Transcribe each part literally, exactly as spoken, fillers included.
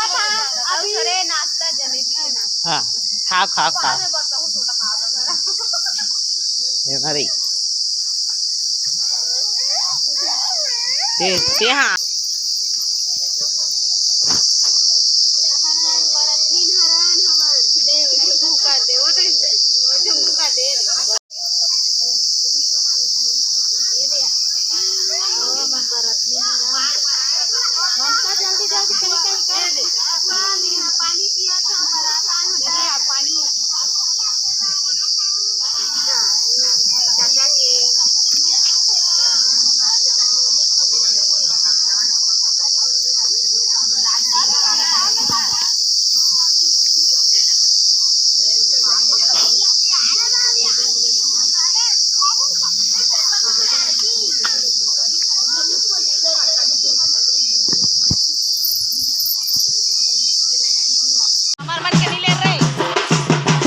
अभी थोड़े नाश्ता, जलेबी के नाश्ता। हाँ, खाव, खाव, खाव। ये ना रे। ते, ते हाँ। ममता, जल्दी, जल्दी, कहीं, कहीं, कहीं। पानी पिया था, पानी। हमर मन के नहीं ले रहे।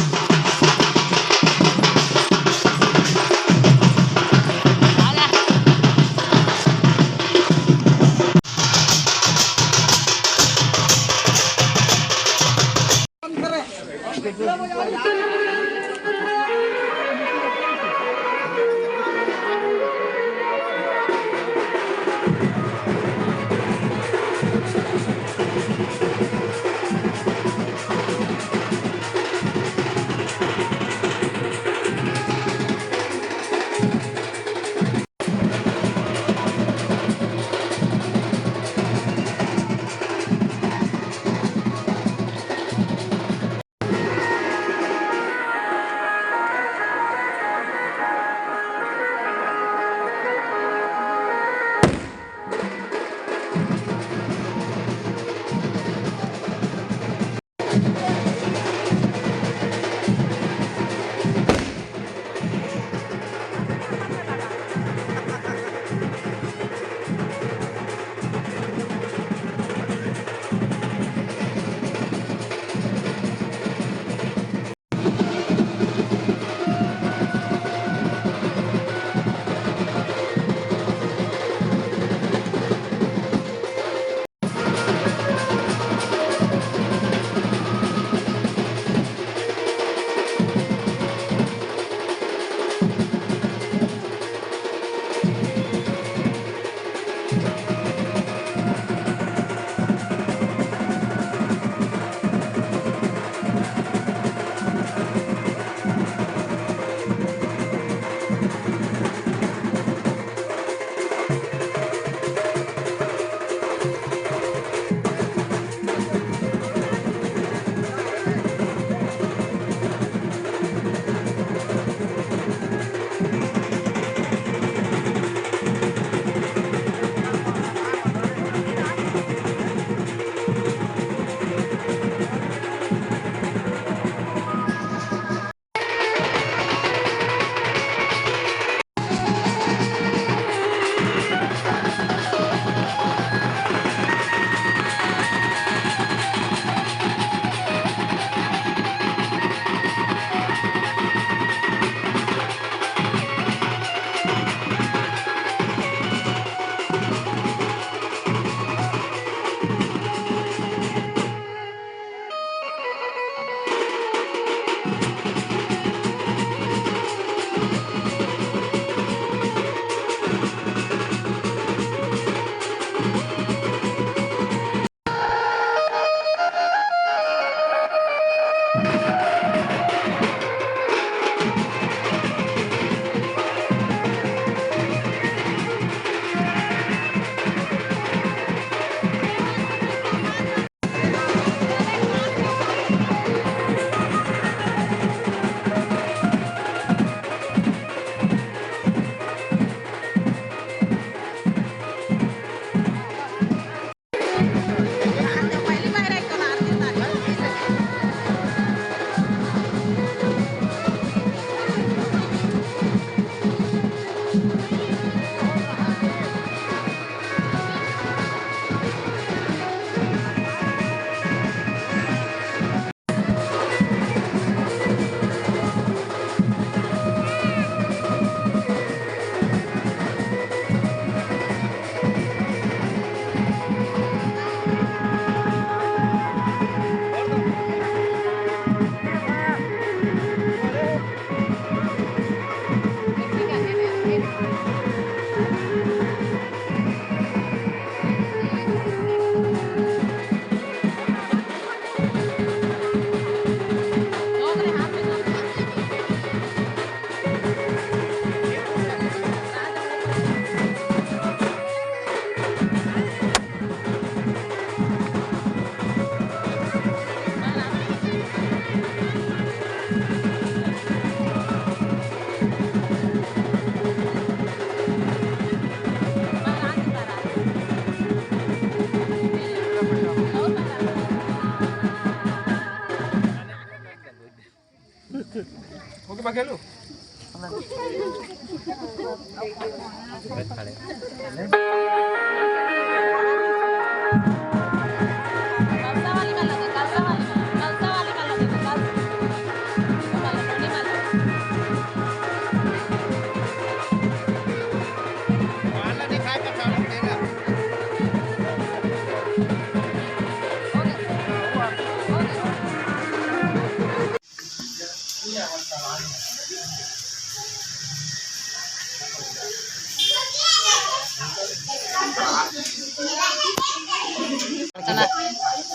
पकड़ो।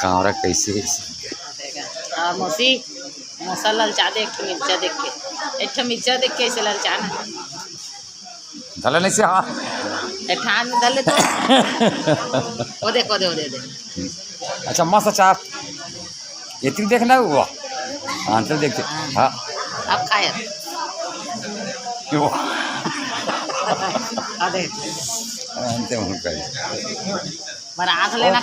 कांवरा कैसे? हाँ, मौसी, मौसा ललचा दे, एक ठो मिर्चा देख के, एक ठो मिर्चा देख के ऐसे ललचा ना। धले नहीं से, हाँ। ए, ठान में धले तो। वो देख, वो दे, वो दे, वो दे। अच्छा, मस्त अचार। ये तीन देखना हुआ। हाँ, चल देखते। हाँ। अब खाया। वो। आ देख। हाँ, अंत में होता है। बड़ा आँख लेना।